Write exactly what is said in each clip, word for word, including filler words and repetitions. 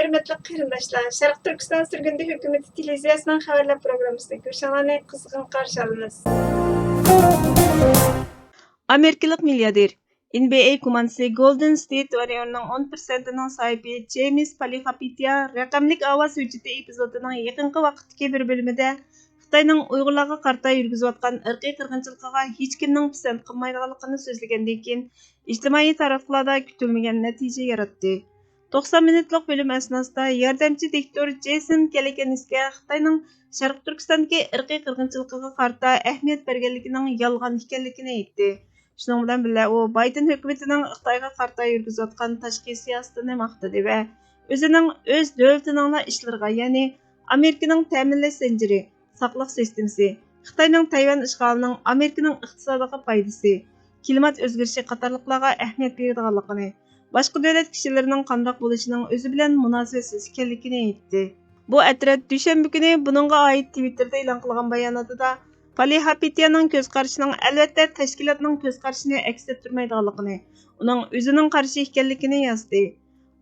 ھۆرمەتلىك قېرىنداشلار، شەرقىي تۈركىستان سۈرگۈندە ھۆكۈمىتى تېلېۋىزىيەسىنىڭ خەۋەرلەر پروگراممىسىدا كۆرۈشۈڭلارنى قىزغىن قارشى ئالىمىز. ئامېرىكىلىق مىلياردېر، ئېن بى ئەي كوماندىسى گولدېن ستېيت ۋاررىيورنىڭ ئون پىرسەنتىنىڭ ساھىبى جېيمىس پالىخاپىتىيا رەقەملىك ئاۋاز ھۆججىتى ئېپىزودىنىڭ يېقىنقى ۋاقىتتىكى بىر بۆلۈمىدە خىتاينىڭ ئۇيغۇرلارغا قارىتا يۈرگۈزۈۋاتقان ئىرقىي قىرغىنچىلىقىغا ھېچكىمنىڭ پىسەنت قىلمايدىغانلىقىنى سۆزلىگەندىن كېيىن، ئىجتىمائىي تاراتقۇلاردا كۈتۈلمىگەن نەتىجە ياراتتى. توقسان مىنۇتلۇق بۆلۈم ئەسناسىدا ياردەمچى دىكتور جېيسون كەلىكەنىسكە خىتاينىڭ شەرقىي تۈركىستاندىكى ئىرقىي قىرغىنچىلىقىغا قارىتا ئەھمىيەت بەرگەنلىكىنىڭ يالغان ئىكەنلىكىنى ئېيتتى. شۇنىڭ بىلەن بىللە، ئۇ بايدېن ھۆكۈمىتىنىڭ خىتايغا قارتا يۈرگۈزۈۋاتقان تاشقى سىياسىتىنى ماختىدى ۋە ئۆزىنىڭ ئۆز دۆلىتىنىڭلا ئىشلىرىغا، يەنى ئامېرىكىنىڭ تەمىنلەش زەنجىرى، ساقلىق سىستېمىسى، خىتاينىڭ تەيۋەن ئىشغالىنىڭ ئامېرىكىنىڭ ئىقتىسادىغا پايدىسى، كىلىمات ئۆزگىرىشى قاتارلىقلارغا ئەھمىيەت بېرىدىغانلىقىنى، باشقا دۆلەت كىشىلىرىنىڭ قانداق بولۇشىنىڭ ئۆزى بىلەن مۇناسىۋەتسىز ئىكەنلىكىنى ئېيتتى. بۇ ئەترەت دۈشەنبە كۈنى بۇنىڭغا ئائىت تىۋىتتېردا ئېلان قىلغان باياناتىدا، پالىھاپىتيانىڭ كۆز قارىشىنىڭ ئەلۋەتتە تەشكىلاتنىڭ كۆز قارىشىنى ئەكس ئەتتۈرمەيدىغانلىقىنى، ئۇنىڭ ئۆزىنىڭ قارىشى ئىكەنلىكىنى يازدى.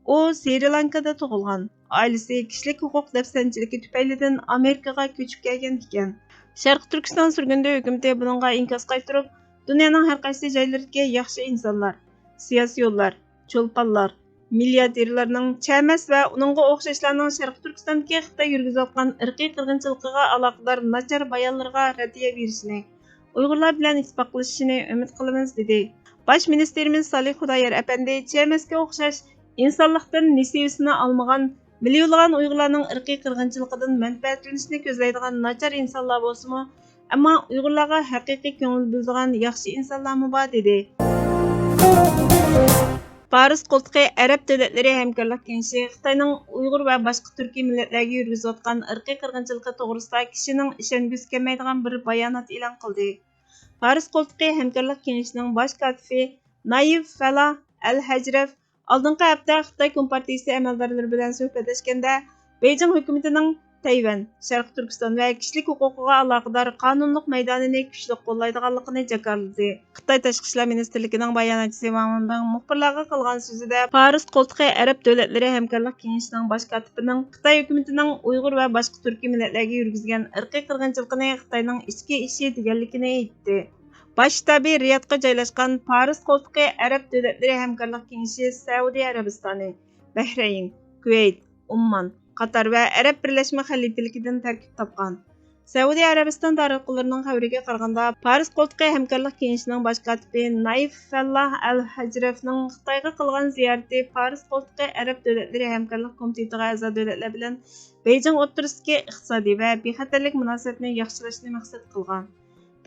ئۇ سرى لانكادا تۇغۇلغان. ئائىلىسى كىشىلىك ھوقۇق دەپسەندىچىلىكى تۈپەيلىدىن ئامېرىكىغا كۆچۈپ كەلگەن ئىكەن. شەرقىي تۈركىستان سۈرگۈندە ھۆكۈمىتى بۇنىڭغا ئىنكاس قايتۇرۇپ، دۇنيانىڭ ھەر قايسى جايلىرىدىكى ياخشى ئىنسانلار، سىياسىيونلار، چولپانلار، مىلياردېرلارنىڭ چەمەس ۋە ئۇنىڭغا ئوخشاشلارنىڭ شەرقىي تۈركىستاندىكى خىتاي يۈرگۈزۈۋاتقان ئىرقىي قىرغىنچىلىقىغا ئالاقىدار ناچار بايانلىرىغا رەددىيە بېرىشىنى، ئۇيغۇرلار بىلەن ئىتتىپاقلىشىشىنى ئۈمىد قىلىمىز، دېدى. باش مىنىستىرىمىز سالىھ خۇدايار ئەپەندى چەمەسكە ئوخشاش ئىنسانلىقتىن نېسىۋىسىنى ئالمىغان، مىليونلىغان ئۇيغۇرلارنىڭ ئىرقىي قىرغىنچىلىقىدىن مەنپەئەتلىنىشنى كۆزلەيدىغان ناچار ئىنسانلار بولسىمۇ، ئەمما ئۇيغۇرلارغا ھەقىقىي كۆڭۈل بۆلىدىغان ياخشى ئىنسانلارمۇ بار، دېدى. پارس قولتۇقى ئەرەب دۆلەتلىرى ھەمكارلىق كېڭىشى خىتاينىڭ ئۇيغۇر ۋە باشقا تۈركىي مىللەتلەرگە يۈرگۈزۈۋاتقان ئىرقىي قىرغىنچىلىقى توغرىسىدا كىشىنىڭ ئىشەنگۈسى كەلمەيدىغان بىر بايانات ئېلان قىلدى. پارس قولتۇقى ھەمكارلىق كېڭىشىنىڭ باش كاتىپى نايىف فەلاھ ئەل ھەجرەف ئالدىنقى ھەپتە خىتاي كومپارتىيىسى ئەمەلدارلىرى بىلەن سۆھبەتلەشكەندە، بېيجىڭ ھۆكۈمىتىنىڭ تەيۋەن، شەرقىي تۈركىستان ۋە كىشىلىك ھوقۇقىغا ئالاقىدار قانۇنلۇق مەيدانىنى كۈچلۈك قوللايدىغانلىقىنى جاكارلىدى. خىتاي تاشقى ئىشلار مىنىستىرلىكىنىڭ باياناتچىسى ۋاڭ ۋېنبىڭ مۇخبىرلارغا قىلغان سۆزىدە، پارس قولتۇقى ئەرەب دۆلەتلىرى ھەمكارلىق كېڭىشىنىڭ باش كاتىپىنىڭ خىتاي ھۆكۈمىتىنىڭ ئۇيغۇر ۋە باشقا تۈركىي مىللەتلەرگە يۈرگۈزگەن ئىرقىي قىرغىنچىلىقىنى خىتاينىڭ ئىچكى ئىشى دېگەنلىكىنى ئېيتتى. باش شتابى رىيادقا جايلاشقان پارس قولتۇقى ئەرەب دۆلەتلىرى ھەمكارلىق كېڭىشى سەئۇدى ئەرەبىستانى، بەھرەين، كۇۋەيت، ئوممان، قاتار ۋە ئەرەب بىرلەشمە خەلىپىلىكىدىن تەركىب تاپقان. سەئۇدى ئەرەبىستان تاراتقۇلىرىنىڭ خەۋىرىگە قارىغاندا، پارس قولتۇقى ھەمكارلىق كېڭىشىنىڭ باش كاتىپى نايىف فەللاھ ئەل ھەجرەفنىڭ خىتايغا قىلغان زىيارىتى پارس قولتۇقى ئەرەب دۆلەتلىرى ھەمكارلىق كومىتېتىغا ئەزا دۆلەتلەر بىلەن بېيجىڭ ئوتتۇرىسىدىكى ئىقتىسادىي ۋە بىخەتەرلىك مۇناسىۋەتنى ياخشىلاشنى مەقسەت قىلغان.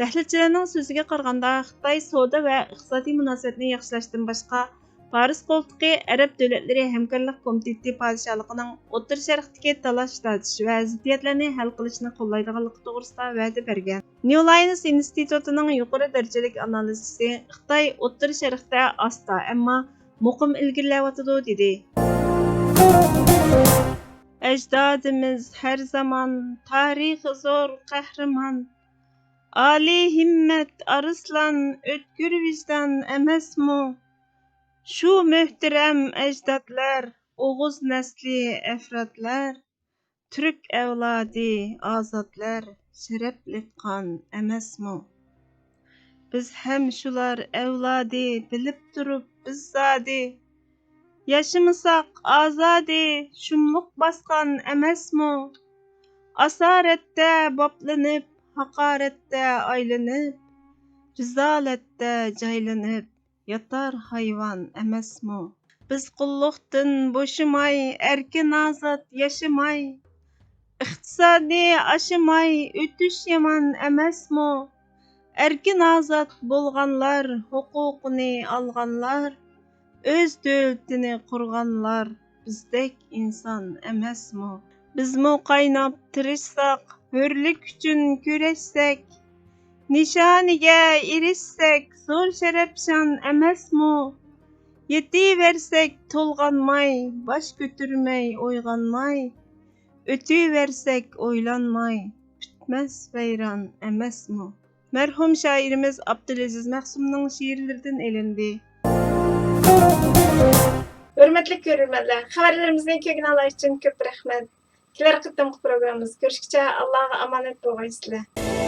تەھلىلچىلەرنىڭ سۆزىگە قارىغاندا، خىتاي سودا ۋە ئىقتىسادىي مۇناسىۋەتنى ياخشىلاشتىن باشقا، پارس قولتۇقى ئەرەب دۆلەتلىرى ھەمكارلىق كومىتېتى پادىشاھلىقىنىڭ ئوتتۇرا شەرقتىكى تالاش-تارتىش ۋە زىددىيەتلەرنى ھەل قىلىشنى قوللايدىغانلىقى توغرىسىدا ۋەدە بەرگەن. نيۇ لاينس ئىنستىتۇتىنىڭ يۇقىرى دەرىجىلىك ئانالىزچىسى خىتاي ئوتتۇرا شەرقتە ئاستا، ئەمما مۇقىم ئىلگىرىلەۋاتىدۇ، دېدى. ئەجدادىمىز ھەر زامان تارىخى زور قەھرىمان، ئالىي ھىممەت ئارسلان، ئۆتكۈر ۋىجدان ئەمەسمۇ؟ شۇ مۆھتەرەم ئەجدادلار، ئوغۇز نەسلى ئەفرادلار، تۈرك ئەۋلادى ئازادلار، شەرەپلىك قان ئەمەسمۇ؟ بىز ھەم شۇلار ئەۋلادى، بىلىپ تۇرۇپ بىز زادى ياشىمىساق ئازادى، شۇملۇق باسقان ئەمەسمۇ؟ ئاسارەتتە باپلىنىپ، ھاقارەتتە ئايلىنىپ، رىزالەتتە جايلىنىپ ياتار ھايۋان ئەمەسمۇ؟ بىز قۇللۇقتىن بوشىماي، ئەركىن ئازاد ياشىماي، ئىقتىسادى ئاشىماي ئۆتۈش يامان ئەمەسمۇ؟ ئەركىن ئازاد بولغانلار، ھوقۇقىنى ئالغانلار، ئۆز دۆلىتىنى قۇرغانلار بىزدەك ئىنسان ئەمەسمۇ؟ بىزمۇ قايناپ تىرىشساق، ھۆرلۈك ئۈچۈن كۈرەشسەك، نىشانىگە ئېرىشسەك، زور شەرەپ شان ئەمەسمۇ؟ يېتىۋەرسەك تولغانماي، باش كۆتۈرمەي ئويغانماي، ئۆتۈۋەرسەك ئويلانماي، پۈتمەس ۋەيران ئەمەسمۇ؟ مەرھۇم شائىرىمىز ئابدۇلئەزىز مەخسۇمنىڭ شېئىرلىرىدىن ئېلىندى. ھۆرمەتلىك كۆرۈرمەنلەر، خەۋەرلىرىمىزنى كۆرگىنىڭلار ئۈچۈن كۆپ رەھمەت. كېلەر قېتىمقى پروگراممىمىزدا كۆرۈشكىچە ئاللاغا ئامانەت بولغايسىلەر.